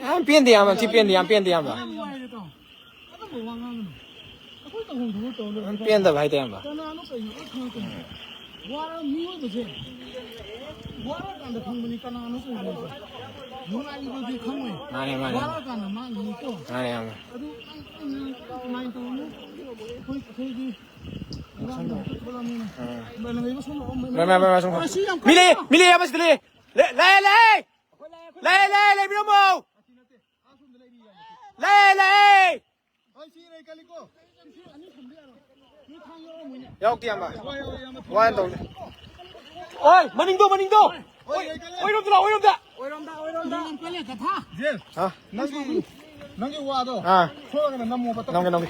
ꯌꯥꯝ ꯄꯦꯟꯗꯦ, ꯌꯥꯝ ꯊꯤ ꯄꯦꯟꯗꯦ, ꯌꯥꯝ ꯄꯦꯟꯗꯦ, ꯌꯥꯝꯅ꯫ ꯑꯗꯨꯝꯕ ꯋꯥ ꯉꯥꯡꯒꯅꯨ꯫ ꯑꯩꯈꯣꯏ ꯇꯧꯐꯝ ꯊꯣꯛꯄ ꯇꯧꯔ ꯂꯣꯏꯔꯦ꯫ ꯌꯥꯝ ꯄꯦꯟꯗꯕ ꯍꯥꯏꯇꯥꯔꯦ, ꯏꯌꯥꯝꯕ꯫ ꯀꯅꯥꯅꯣ ꯀꯩꯅꯣ ꯑꯩ ꯈꯪꯉꯛꯀꯅꯤ꯫ ꯋꯥꯔ ꯃꯤꯑꯣꯏꯕꯁꯦ ꯋꯥꯔꯀꯥꯟꯗ ꯈꯪꯕꯅꯤ ꯀꯅꯥꯅꯣ ꯀꯩꯅꯣ꯫ ꯅꯨꯡꯉꯥꯏꯔꯤꯕꯗꯤ ꯈꯪꯉꯣꯏ꯫ ꯃꯥꯅꯦ, ꯃꯥꯅꯦ꯫ ꯋꯥꯔꯀꯥꯟꯗ ꯃꯥꯡꯒꯤꯅꯤꯀꯣ꯫ ꯃꯥꯅꯦ, ꯏꯌꯥꯝꯕ꯫ ꯑꯗꯨ ꯅꯪ, ꯅꯪ, ꯅꯪ ꯀꯃꯥꯏꯅ ꯇꯧꯅꯤ? ꯑꯩꯈꯣꯏ, ꯑꯩꯈꯣꯏꯗꯤ ꯏꯔꯥꯡꯗ ꯊꯣꯛꯂꯛꯑꯕꯅꯤꯅ꯫ ꯎꯝ꯫ ꯃꯥꯏ, ꯃꯥꯏ, ꯃꯥꯏ, ꯃꯥꯏ, ꯁꯨꯝ꯫ ꯑꯁꯤ ꯌꯥꯝ ꯃꯤ ꯂꯩꯌꯦ, ꯀꯟꯅ ꯃꯤ ꯂꯩꯌꯦ, ꯑꯃꯁꯤꯗ ꯂꯩꯌꯦ꯫ ꯂꯩ-, ꯂꯩ-, ꯂꯩ-, ꯂꯩ-, ꯂꯩ-, ꯂꯩꯕꯤꯔꯝꯃꯣ꯫ ꯂꯩ-, ꯂꯩ-, ꯌꯥꯎꯗꯦ, ꯏꯌꯥꯝꯕ꯫ ꯋꯥ ꯌꯥꯝ ꯇꯧꯗꯦ꯫ ꯑꯣꯏ, ꯃꯅꯤꯡꯗꯣ, ꯃꯅꯤꯡꯗꯣ꯫ ꯑꯣꯏ, ꯑꯣꯏꯔꯣꯝꯗ ꯂꯥꯛꯑꯣ, ꯑꯣꯏꯔꯣꯝꯗ꯫ ꯍꯥ? ꯅꯪꯒꯤ, ꯅꯪꯒꯤ ꯋꯥꯗꯣ ꯑꯥ꯫ ꯊꯣꯛꯂꯒꯅ ꯅꯝꯃꯣꯕ꯫ ꯅꯝꯒꯦ, ꯅꯝꯒꯦ꯫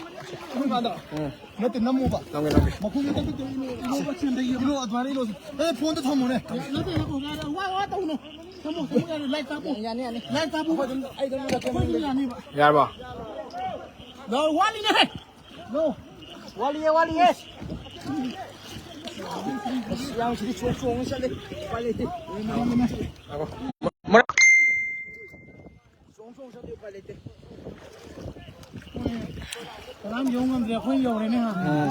ꯑꯗꯨꯝ ꯀꯥꯟꯗ꯫ ꯎꯝ꯫ ꯅꯠꯇꯦ, ꯅꯝꯃꯣꯕ꯫ ꯅꯝꯒꯦ, ꯅꯝꯒꯦ꯫ ꯃꯈꯣꯡꯗ ꯇꯞ ꯇꯞ ꯏꯜꯂꯣ, ꯏꯜꯂꯣ, ꯑꯗꯨꯃꯥꯏꯅ ꯏꯜꯂꯣ꯫ ꯑꯦ, ꯐꯣꯟꯗ ꯊꯝꯃꯣꯅꯦ꯫ ꯅꯠꯇꯦ, ꯅꯠꯇꯦ, ꯋꯥ, ꯋꯥ ꯇꯧꯅꯨ꯫ ꯊꯝꯃꯣ, ꯊꯝꯃꯣ, ꯌꯥꯅꯤ, ꯂꯥꯏꯔꯤꯛ ꯇꯥꯛꯄꯨ꯫ ꯌꯥꯅꯤ, ꯌꯥꯅꯤ꯫ ꯂꯥꯏꯔꯤꯛ ꯇꯥꯛꯄꯨ꯫ ꯑꯩꯈꯣꯏ ꯑꯗꯨꯝ, ꯑꯩ ꯑꯗꯨꯝ ꯑꯩꯈꯣꯏ ꯑꯗꯨꯝ ꯌꯥꯅꯤꯕ꯫ ꯌꯥꯔꯕꯣ? ꯂꯥꯛꯑꯣ, ꯋꯥꯠꯂꯤꯅꯦꯍꯦ꯫ ꯂꯥꯛꯑꯣ꯫ ꯋꯥꯠꯂꯤꯌꯦ, ꯋꯥꯠꯂꯤꯌꯦ꯫ ꯑꯁ, ꯌꯥꯝ ꯁꯤꯗꯤ ꯆꯣꯡ ꯆꯣꯡꯉ ꯆꯠꯂꯦ꯫ ꯎꯄꯥꯏ ꯂꯩꯇꯦ꯫ ꯉꯥꯏꯈꯣ꯫ ꯆꯣꯡ ꯆꯣꯡ ꯆꯠꯂꯦ, ꯎꯄꯥꯏ ꯂꯩꯇꯦ꯫ ꯀꯅꯥꯝ ꯌꯧ ꯉꯝꯗ꯭ꯔꯦ, ꯑꯩꯈꯣꯏ ꯌꯧꯔꯦꯅꯦ, ꯍꯥ꯫ ꯎꯝ꯫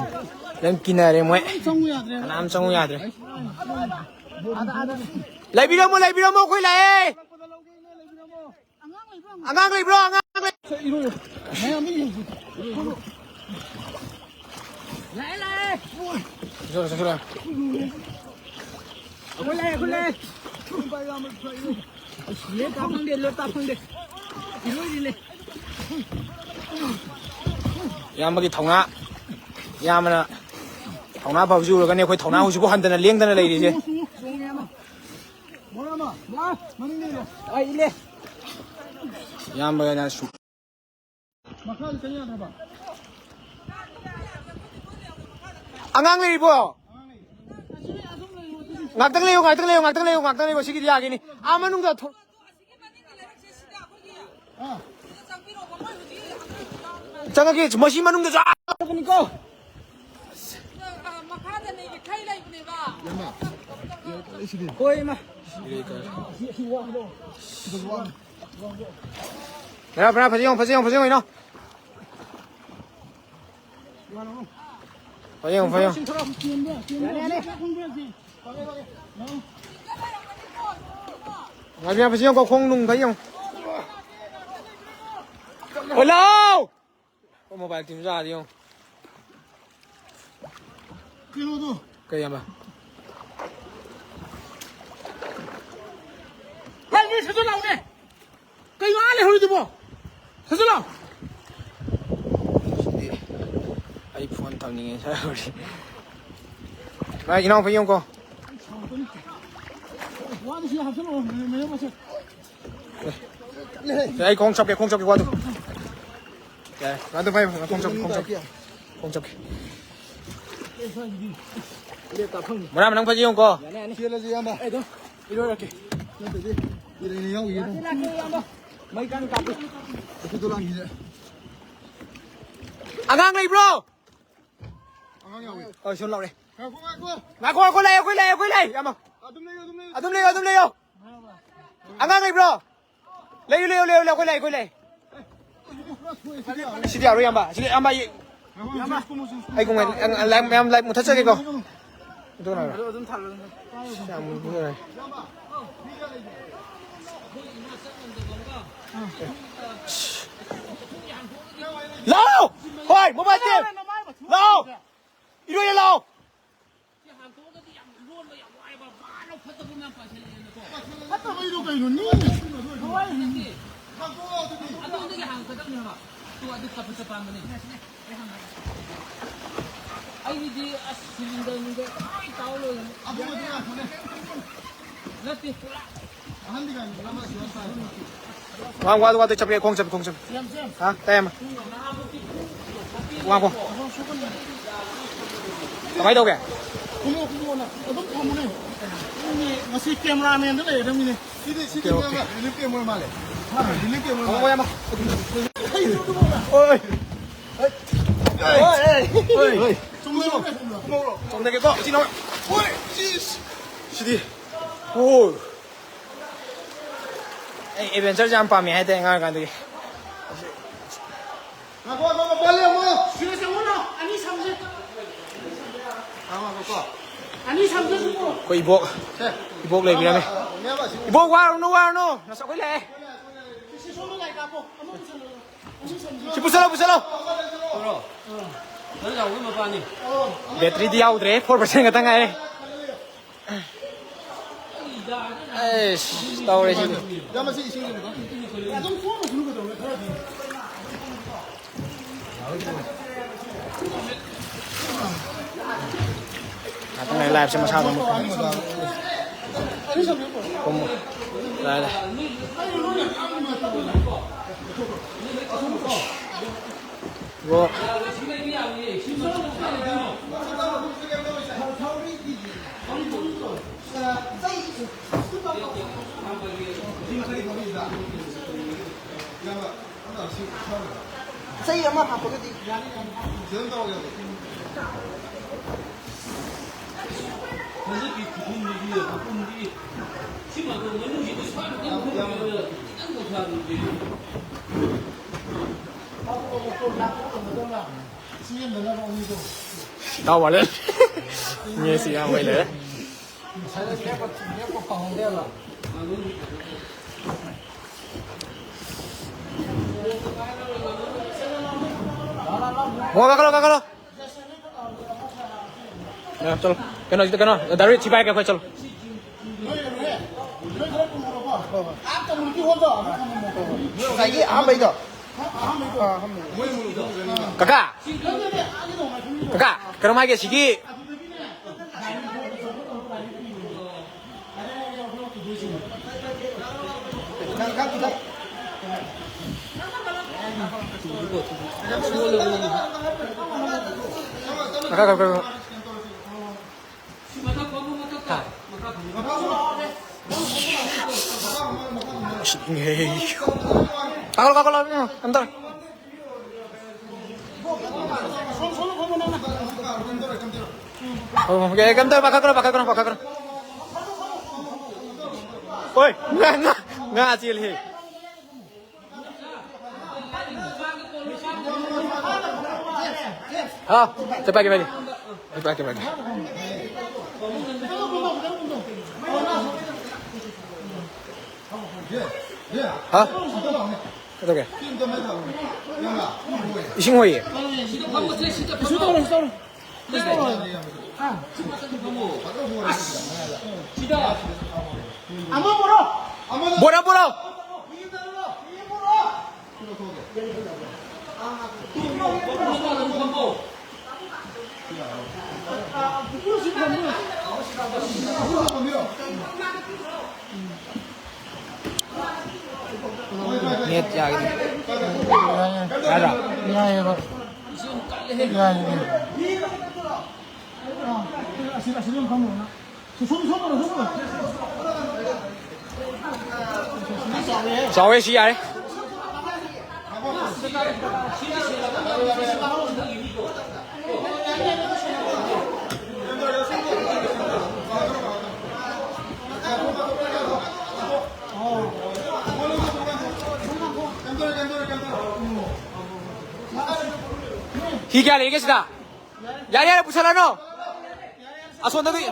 ꯂꯣꯏ ꯀꯤꯅꯔꯦ ꯃꯣꯏ꯫ ꯆꯪꯉꯨ ꯌꯥꯗ꯭ꯔꯦ꯫ ꯀꯅꯥꯝ ꯆꯪꯉꯨ ꯌꯥꯗ꯭ꯔꯦ꯫ ꯑꯥꯗ, ꯑꯥꯗ꯫ ꯂꯩꯕꯤꯔꯝꯃꯣ, ꯂꯩꯕꯤꯔꯝꯃꯣ, ꯑꯩꯈꯣꯏ ꯂꯥꯛꯑꯦ꯫ ꯑꯉꯥꯡ ꯂꯩꯕ꯭ꯔꯣ? ꯑꯉꯥꯡ ꯂꯩ-, ꯂꯥꯛꯑꯦ, ꯂꯥꯛꯑꯦ꯫ ꯆꯠꯂꯣ, ꯆꯠꯂꯣ꯫ ꯑꯩꯈꯣꯏ ꯂꯥꯛꯑꯦ, ꯑꯩꯈꯣꯏ ꯂꯥꯛꯑꯦ꯫ ꯂꯦꯞ ꯇꯥ ꯐꯪꯗꯦ, ꯂꯦꯞ ꯇꯥ ꯐꯪꯗꯦ꯫ ꯏꯔꯣꯏꯔꯤꯅꯦ꯫ ꯏꯌꯥꯝꯕꯒꯤ ꯊꯧꯅꯥ, ꯏꯌꯥꯝꯕꯅ ꯊꯧꯅꯥ ꯐꯕꯁꯤ ꯎꯔꯒꯅꯤ ꯑꯩꯈꯣꯏ ꯊꯧꯅꯥ ꯍꯧꯖꯤꯛꯐꯥꯎ ꯍꯟꯗꯅ ꯂꯦꯡꯗꯅ ꯂꯩꯔꯤꯁꯦ꯫ ꯏꯌꯥꯝꯕꯅ ꯁꯨ-, ꯑꯉꯥꯡ ꯂꯩꯔꯤꯕꯣ? ꯉꯥꯛꯇꯪ ꯂꯩꯌꯨ, ꯉꯥꯛꯇꯪ ꯂꯩꯌꯨ, ꯉꯥꯛꯇꯪ ꯂꯩꯌꯨ, ꯉꯥꯛꯇꯪ ꯂꯩꯌꯨ, ꯉꯥꯛꯇꯪ ꯂꯩꯌꯨ, ꯁꯤꯒꯤꯗꯤ ꯌꯥꯒꯤꯅꯤ꯫ ꯑꯥ ꯃꯅꯨꯡꯗ ꯊꯣ-, ꯆꯪꯉꯛꯀꯦ, ꯃꯁꯤ ꯃꯅꯨꯡꯗꯁꯨ ꯑꯥ ꯆꯠꯄꯅꯤꯀꯣ꯫ ꯃꯈꯥꯗꯅꯦ ꯌꯦꯛꯈꯩ ꯂꯩꯕꯅꯦꯕ꯫ ꯍꯣꯏ, ꯏꯃꯥ꯫ ꯐꯖꯩ, ꯐꯖꯩ, ꯐꯖꯩ, ꯐꯖꯩ, ꯐꯖꯩ, ꯐꯖꯩ, ꯐꯖꯩ, ꯐꯖꯩ, ꯐꯖꯩ꯫ ꯐꯌꯦꯡ, ꯐꯌꯦꯡ꯫ ꯉꯥꯏꯕꯤꯌꯥ, ꯐꯁꯤ ꯌꯦꯡꯉꯨꯀꯣ, ꯈꯣꯡ ꯅꯨꯡ ꯐꯩ ꯌꯦꯡꯉꯨ꯫ ꯍꯣꯂꯥꯎ! ꯑꯣ, ꯃꯣꯕꯥꯏꯜ ꯇꯤꯝ ꯆꯥꯔꯗꯤ ꯌꯦꯡꯉꯨ꯫ ꯀꯩꯅꯣꯗꯣ꯫ ꯀꯩ ꯍꯥꯏꯕ? ꯂꯥꯎꯅꯦ, ꯁꯠ ꯁꯠ ꯂꯥꯎꯅꯦ꯫ ꯀꯩꯅꯣ ꯑꯥ ꯂꯩꯍꯧꯔꯤꯗꯨꯕꯣ? ꯁꯠ ꯁꯠ ꯂꯥꯎ꯫ ꯁꯤꯗꯤ ꯑꯩ ꯐꯣꯟ ꯊꯝꯅꯤꯡꯉꯦ ꯁꯥꯔ ꯍꯧꯖꯤꯛ꯫ ꯚꯥꯏ, ꯏꯅꯥꯎꯄꯥ ꯌꯦꯡꯉꯨꯀꯣ꯫ ꯋꯥꯗꯤ ꯁꯤꯗ ꯍꯥꯞꯆꯜꯂꯛꯑꯣ, ꯃꯌꯥꯝ ꯃꯁꯦ꯫ ꯑꯦ, ꯑꯩ ꯈꯣꯡ ꯆꯞꯀꯦ, ꯈꯣꯡ ꯆꯞꯀꯦ, ꯋꯥꯗꯨ꯫ ꯌꯥꯔꯦ, ꯋꯥꯗꯨ ꯄꯥꯏ, ꯈꯣꯡ ꯆꯞꯀꯦ, ꯈꯣꯡ ꯆꯞꯀꯦ꯫ ꯈꯣꯡ ꯆꯞꯀꯦ꯫ ꯃꯔꯥ ꯅꯪ ꯐꯖ ꯌꯦꯡꯉꯨꯀꯣ꯫ ꯌꯥꯅꯤ, ꯌꯥꯅꯤ꯫ ꯆꯦꯜꯂꯁꯤ, ꯏꯌꯥꯝꯕ꯫ ꯑꯩ ꯑꯗꯨꯝ ꯏꯔꯣꯏꯔꯛꯀꯦ꯫ ꯅꯠꯇ꯭ꯔꯗꯤ ꯏꯔꯩꯅ ꯌꯥꯎꯈꯤꯒꯦ꯫ ꯂꯥꯛꯀꯦ, ꯂꯥꯛꯀꯦ, ꯏꯌꯥꯝꯕ꯫ ꯃꯩ ꯀꯟꯅ ꯀꯥꯞꯄꯤ꯫ ꯑꯗꯨꯗꯣ ꯂꯥꯡꯈꯤꯁꯦ꯫ ꯑꯉꯥꯡ ꯂꯩꯕ꯭ꯔꯣ? ꯑꯉꯥꯡ ꯌꯥꯎꯋꯦ꯫ ꯍꯣꯏ, ꯁꯣꯝ ꯂꯥꯎꯔꯦ꯫ ꯉꯥꯏꯈꯣ, ꯉꯥꯏꯈꯣ꯫ ꯉꯥꯏꯈꯣ, ꯉꯥꯏꯈꯣ, ꯂꯩ, ꯑꯩꯈꯣꯏ ꯂꯩ, ꯑꯩꯈꯣꯏ ꯂꯩ, ꯏꯌꯥꯝꯕ꯫ ꯑꯗꯨꯝ ꯂꯩꯌꯨ, ꯑꯗꯨꯝ ꯂꯩꯌꯨ꯫ ꯑꯗꯨꯝ ꯂꯩꯌꯨ, ꯑꯗꯨꯝ ꯂꯩꯌꯨ꯫ ꯑꯉꯥꯡ ꯂꯩꯕ꯭ꯔꯣ? ꯂꯩꯌꯨ, ꯂꯩꯌꯨ, ꯂꯩꯌꯨ, ꯂꯩꯌꯨ, ꯑꯩꯈꯣꯏ ꯂꯩ, ꯑꯩꯈꯣꯏ ꯂꯩ꯫ ꯁꯤꯗꯤ ꯌꯥꯔꯣꯏ, ꯏꯌꯥꯝꯕ꯫ ꯁꯤꯗꯤ, ꯏꯌꯥꯝꯕ, ꯑꯩ, ꯑꯩ ꯀꯨꯝꯍꯩ, ꯑ, ꯑ, ꯂꯥꯏꯠ ꯃꯌꯥꯝ, ꯂꯥꯏꯠ ꯃꯨꯊꯠꯆꯒꯦꯀꯣ꯫ ꯑꯗꯨ ꯉꯥꯏꯔꯣ꯫ ꯑꯗꯨ ꯑꯗꯨꯝ ꯊꯥꯜꯂꯣ, ꯑꯗꯨꯝ ꯊꯥꯜꯂꯣ꯫ ꯁꯤ ꯌꯥꯝ ꯃꯨꯊꯠꯆꯔꯦ꯫ ꯂꯥꯛꯑꯣ! ꯍꯣꯏ, ꯃꯣꯕꯥꯏꯜ ꯇꯤꯝ! ꯂꯥꯛꯑꯣ! ꯏꯔꯣꯏ ꯂꯥꯛꯑꯣ! ꯁꯤ ꯍꯥꯡꯇꯣꯛꯑꯒꯗꯤ ꯌꯥꯝ ꯂꯣꯟꯕ ꯌꯥꯝ ꯋꯥꯏꯕ, ꯕꯥꯔ ꯂꯥꯎ ꯐꯠꯇꯕ ꯃꯌꯥꯝ ꯄꯥꯏꯁꯤꯜꯂꯛꯑꯦꯅꯀꯣ꯫ ꯐꯠꯇꯕꯩꯗꯣ ꯀꯩꯅꯣ? ꯅꯣꯏꯅ ꯁꯤꯖꯤꯟꯅꯗꯣꯏꯅꯦ꯫ ꯅꯠꯇꯦ꯫ ꯍꯥꯡꯇꯣꯛꯑꯣ ꯑꯗꯨꯗꯤ꯫ ꯑꯗꯣꯝꯗꯒꯤ ꯍꯥꯡꯀꯗꯕꯅꯦ ꯍꯥꯏꯕ꯫ ꯑꯗꯨ ꯆꯠꯄ ꯆꯠꯄ ꯍꯥꯟꯕꯅꯦ꯫ ꯑꯩꯒꯤꯗꯤ ꯑꯁ ꯁꯤꯂꯤꯟꯗꯔ ꯅꯨꯡꯗꯔ ꯂꯣꯏ ꯇꯥꯎ ꯂꯣꯏꯔꯦ꯫ ꯑꯗꯨꯃꯗꯤ ꯉꯥꯏꯈꯣꯅꯦ꯫ ꯅꯠꯇꯦ꯫ ꯑꯍꯟꯗꯤ ꯀꯥꯏꯅ ꯑꯃ ꯁꯤꯗ ꯇꯥꯏ꯫ ꯋꯥ ꯋꯥ ꯋꯥ ꯆꯠꯄꯦ ꯈꯣꯡ ꯆꯠꯄꯦ ꯈꯣꯡ ꯆꯠꯄꯦ꯫ ꯍꯥ ꯇꯥꯏ ꯑꯃ꯫ ꯋꯥ ꯀꯣ꯫ ꯀꯃꯥꯏ ꯇꯧꯒꯦ? ꯀꯨꯝꯃꯣ, ꯀꯨꯝꯃꯣꯅ꯫ ꯑꯗꯨꯝ ꯊꯝꯃꯨꯅꯦ꯫ ꯉꯁꯤ ꯀꯦꯃꯦꯔꯥꯃꯦꯟꯗ ꯂꯩꯔꯗꯕꯅꯤꯅꯦ꯫ ꯁꯤꯗꯤ, ꯁꯤꯗꯤ okay, okay. Camera, relief camera ꯃꯥꯜꯂꯦ꯫ ꯍꯥ, ꯔꯤꯂꯤꯐ ꯀꯦꯃꯦꯔꯥ ꯃꯥꯜꯂꯦ꯫ ꯌꯥꯝ ꯑꯣꯏ꯫ ꯑꯣꯏ꯫ ꯑꯣꯏ꯫ ꯆꯨꯝꯗ꯭ꯔꯣ? ꯆꯨꯝꯗ꯭ꯔꯣ? ꯆꯨꯝꯗꯒꯦꯀꯣ꯫ ꯁꯤꯅ ꯑꯣꯏ꯫ ꯁꯤꯁ꯫ ꯁꯤꯗꯤ꯫ ꯑꯣ꯫ ꯑꯩ ꯑꯦꯗꯚꯦꯟꯆꯔꯁꯦ ꯌꯥꯝ ꯄꯥꯝꯃꯦ ꯍꯥꯏꯇꯥꯔꯦ ꯑꯉꯥꯡ ꯑꯣꯏꯔꯤꯀꯥꯟꯗꯒꯤ꯫ ꯉꯥꯏꯈꯣ, ꯉꯥꯏꯈꯣ, ꯉꯥꯏꯈꯣ, ꯄꯜꯂꯦ ꯑꯃꯨꯛ꯫ ꯁꯤꯗ ꯆꯪꯉꯨꯅꯣ, ꯑꯅꯤ ꯁꯝꯁꯦ꯫ ꯉꯥꯏꯈꯣ, ꯉꯥꯏꯈꯣ, ꯀꯣ꯫ ꯑꯅꯤ ꯁꯝꯁꯦ ꯁꯤꯕꯨ꯫ ꯑꯩꯈꯣꯏ ꯏꯕꯣꯛ, ꯁꯦ꯫ ꯏꯕꯣꯛ ꯂꯩꯕꯤꯔꯝꯃꯦ꯫ ꯃꯌꯥꯝ ꯑꯁꯤ ꯏꯕꯣꯛ ꯋꯥꯔꯨꯅꯨ, ꯋꯥꯔꯨꯅꯨ꯫ ꯅꯁꯛ ꯂꯣꯏ ꯂꯥꯛꯑꯦ꯫ ꯁꯤ ꯁꯣꯝꯗ ꯂꯥꯏ ꯀꯥꯞꯄꯣ꯫ ꯑꯃ ꯄꯨꯁꯜꯂꯣ꯫ ꯑꯅꯤ ꯁꯝꯁꯦ꯫ ꯁꯤ ꯄꯨꯁꯜꯂꯣ, ꯄꯨꯁꯜꯂꯣ꯫ ꯅꯪ ꯌꯥꯎꯕꯒꯤ ꯃꯄꯥꯅꯤ꯫ ꯕꯦꯇ꯭ꯔꯤꯗꯤ ꯌꯥꯎꯗ꯭ꯔꯦ, ꯐꯣꯔ ꯄꯥꯔꯁꯦꯟ ꯈꯛꯇ ꯉꯥꯏꯔꯦ꯫ ꯑꯩꯁ, ꯇꯧꯔꯦ ꯁꯤꯗꯤ꯫ ꯉꯥꯛꯇꯪ ꯂꯩꯔ ꯂꯥꯏꯐꯁꯦ ꯃꯁꯥꯗ ꯑꯃꯨꯛ ꯀꯨꯝꯃꯣ꯫ ꯂꯥꯛꯑꯦ, ꯂꯥꯛꯑꯦ꯫ ꯕ꯭ꯔꯣ꯫ ꯆꯩ ꯑꯃ ꯍꯥꯞꯄꯒꯗꯤ ꯌꯥꯅꯤ, ꯌꯥꯅꯤ꯫ ꯍꯧꯖꯤꯛꯀꯤ ꯈꯨꯊꯨꯝꯗꯨꯗꯤ, ꯃꯄꯨꯝꯗꯤ, ꯁꯤꯃꯛꯇ ꯉꯥꯅꯨꯁꯤꯗꯤ ꯁ꯭ꯋꯥꯏꯗ ꯈꯤꯇꯪ ꯊꯣꯡꯕꯤꯔꯒ ꯈꯤꯇꯪ ꯇꯧꯊꯕꯤꯔꯗꯤ꯫ ꯏꯇꯥꯎ ꯋꯥꯂꯦ꯫ ꯃꯤ ꯑꯁꯤ ꯌꯥꯝ ꯍꯩ ꯂꯩꯔꯦ꯫ ꯃꯣ ꯀꯥꯈꯠꯂꯣ, ꯀꯥꯈꯠꯂꯣ꯫ ꯌꯥ, ꯆꯠꯂꯣ꯫ ꯀꯩꯅꯣ, ꯁꯤꯗ ꯀꯩꯅꯣ, ꯗꯥꯏꯔꯦꯛ ꯁꯤ ꯄꯥꯏꯔꯒꯦ ꯑꯩꯈꯣꯏ, ꯆꯠꯂꯣ꯫ ꯉꯁꯥꯏꯒꯤ ꯑꯍꯥꯟꯕꯩꯗꯣ꯫ ꯀꯀꯥ, ꯀꯀꯥ, ꯀꯩꯅꯣꯝ ꯍꯥꯏꯒꯦ, ꯁꯤꯒꯤ ꯀꯀꯥ, ꯀꯀꯥ, ꯀꯀꯥ꯫ ꯀꯥꯈꯠꯂꯣ, ꯀꯥꯈꯠꯂꯣ, ꯀꯩꯝ ꯇꯧꯔꯣꯏ꯫ ꯑꯣ, ꯑꯣꯀꯦ, ꯀꯩꯝ ꯇꯧꯔꯣꯏ, ꯄꯥꯈꯠꯀꯅꯨ, ꯄꯥꯈꯠꯀꯅꯨ, ꯄꯥꯈꯠꯀꯅꯨ꯫ ꯑꯣꯏ, ꯉꯥ, ꯉꯥ, ꯉꯥ ꯆꯦꯜꯂꯦ꯫ ꯍꯥꯎ, ꯆꯠꯄ ꯍꯥꯏꯒꯦ, ꯄꯥꯏꯒꯦ꯫ ꯆꯠꯄ ꯍꯥꯏꯒꯦ, ꯄꯥꯏꯒꯦ꯫ ꯍꯥ? ꯀꯩꯗꯧꯒꯦ? ꯏꯁꯤꯡ ꯍꯣꯏꯌꯦ꯫ ꯀꯩꯁꯨ ꯇꯧꯔꯣꯏ, ꯀꯩꯁꯨ ꯇꯧꯔꯣꯏ꯫ ꯕꯣꯔꯥ, ꯕꯣꯔꯥ꯫ ꯅꯦꯠ ꯌꯥꯒꯅꯤ꯫ ꯌꯥꯔꯦ꯫ ꯌꯥꯏꯌꯦꯕ꯫ ꯌꯥꯏꯌꯦ꯫ ꯆꯥꯎꯋꯦ, ꯁꯤ ꯌꯥꯔꯦ꯫ ꯍꯤ ꯀꯌꯥ ꯂꯩꯒꯦ ꯁꯤꯗ? ꯌꯥꯔꯦ, ꯌꯥꯔꯦ, ꯄꯨꯁꯜꯂꯅꯨ꯫ ꯑꯁꯣꯝꯗꯒꯤ꯫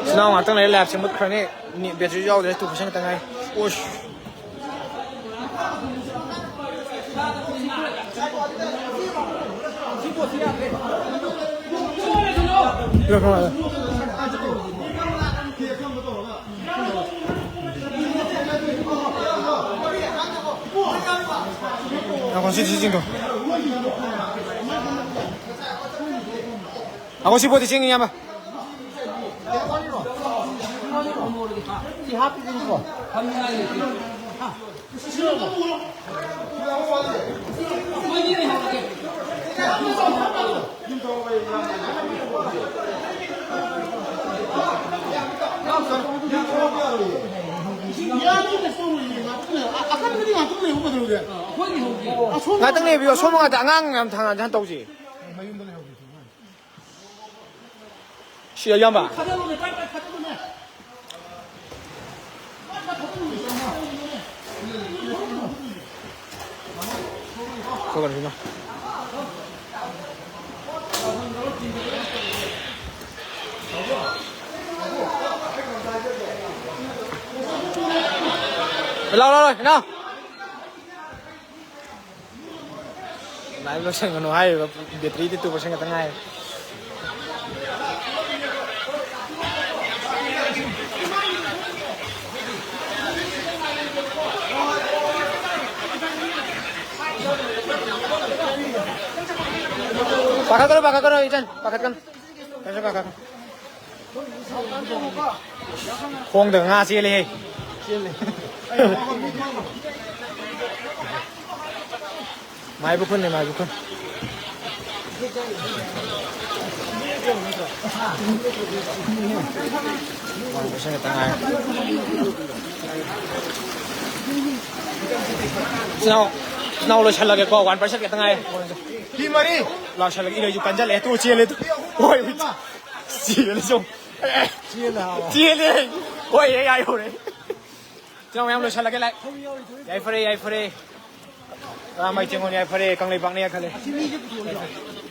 ꯁꯤꯅꯥꯎ ꯉꯥꯛꯇꯪ ꯂꯩꯔ ꯂꯥꯏꯞꯁꯦ ꯃꯨꯠꯈ꯭ꯔꯅꯤ꯫ ꯅꯤ-, ꯕꯦꯇ꯭ꯔꯤ ꯌꯥꯎꯗ꯭ꯔꯦ, ꯇꯨ ꯄꯥꯔꯁꯦꯟ ꯈꯛꯇ ꯉꯥꯏ꯫ ꯑꯣꯁ꯫ ꯉꯥꯏꯈꯣ, ꯁꯤ, ꯁꯤ ꯆꯤꯡꯊꯣꯛ꯫ ꯉꯥꯏꯈꯣ, ꯁꯤ ꯄꯣꯠꯇꯤ ꯆꯤꯡꯉꯤ, ꯏꯌꯥꯝꯕ꯫ ꯉꯥꯛꯇꯪ ꯂꯩꯕꯤꯌꯣ, ꯑꯁꯣꯝ ꯉꯥꯛꯇ ꯑꯉꯥꯡ ꯌꯥꯝ ꯊꯥꯡꯅ ꯇꯧꯁꯤ꯫ ꯁꯤ ꯏꯌꯥꯝꯕ꯫ ꯈꯣꯠꯀꯅꯨ ꯁꯤꯃ꯫ ꯂꯥꯎ, ꯂꯥꯎ, ꯂꯥꯎ, ꯏꯅꯥꯎ꯫ ꯂꯥꯏꯚ ꯂꯣꯏꯁꯟꯒꯅꯨ ꯍꯥꯏꯔꯤꯕ, ꯕꯦꯇ꯭ꯔꯤꯗꯤ two percent ꯈꯛꯇ ꯉꯥꯏꯔꯦ꯫ ꯄꯥꯈꯠꯀꯅꯨ, ꯄꯥꯈꯠꯀꯅꯨ, ꯏꯆꯟ, ꯄꯥꯈꯠꯀꯅꯨ꯫ ꯏꯆꯟ, ꯄꯥꯈꯠꯀꯅꯨ꯫ ꯈꯣꯡꯗꯒ ꯉꯥ ꯆꯦꯜꯂꯦꯍꯦ꯫ ꯆꯦꯜꯂꯦ꯫ ꯃꯥꯏꯕ ꯈꯨꯟꯅꯦ, ꯃꯥꯏꯕ ꯈꯨꯟ꯫ One percent ꯈꯛꯇ ꯉꯥꯏꯔꯦ꯫ ꯏꯆꯤꯟ ꯏꯅꯥꯎ, ꯏꯆꯤꯟ ꯏꯅꯥꯎ ꯂꯣꯏꯁꯜꯂꯒꯦꯀꯣ, one percent ꯈꯛꯇ ꯉꯥꯏꯔꯦ꯫ ꯐꯤ ꯃꯔꯤ꯫ ꯂꯥꯛꯁꯜꯂꯒꯦ, ꯏꯔꯩꯁꯨ ꯀꯟꯖꯜꯂꯛꯑꯦ, ꯇꯨ ꯆꯦꯜꯂꯦ, ꯇꯨ꯫ ꯍꯣꯏ, ꯆꯦꯜꯂꯦ ꯁꯨꯝ꯫ ꯆꯦꯜꯂꯦ ꯍꯥꯏꯕ꯫ ꯆꯦꯜꯂꯦ꯫ ꯍꯣꯏ, ꯑꯩ ꯌꯥꯏꯍꯧꯔꯦ꯫ ꯏꯆꯤꯟ ꯏꯅꯥꯎ ꯃꯌꯥꯝ ꯂꯣꯏꯁꯜꯂꯒꯦ, ꯂꯥꯏ꯫ ꯌꯥꯏꯐꯔꯦ, ꯌꯥꯏꯐꯔꯦ꯫ ꯑꯥ, ꯃꯩ ꯆꯦꯡꯉꯣꯟ ꯌꯥꯏꯐꯔꯦ, ꯀꯪꯂꯩꯄꯥꯛꯅ ꯌꯥꯏꯐꯔꯦ꯫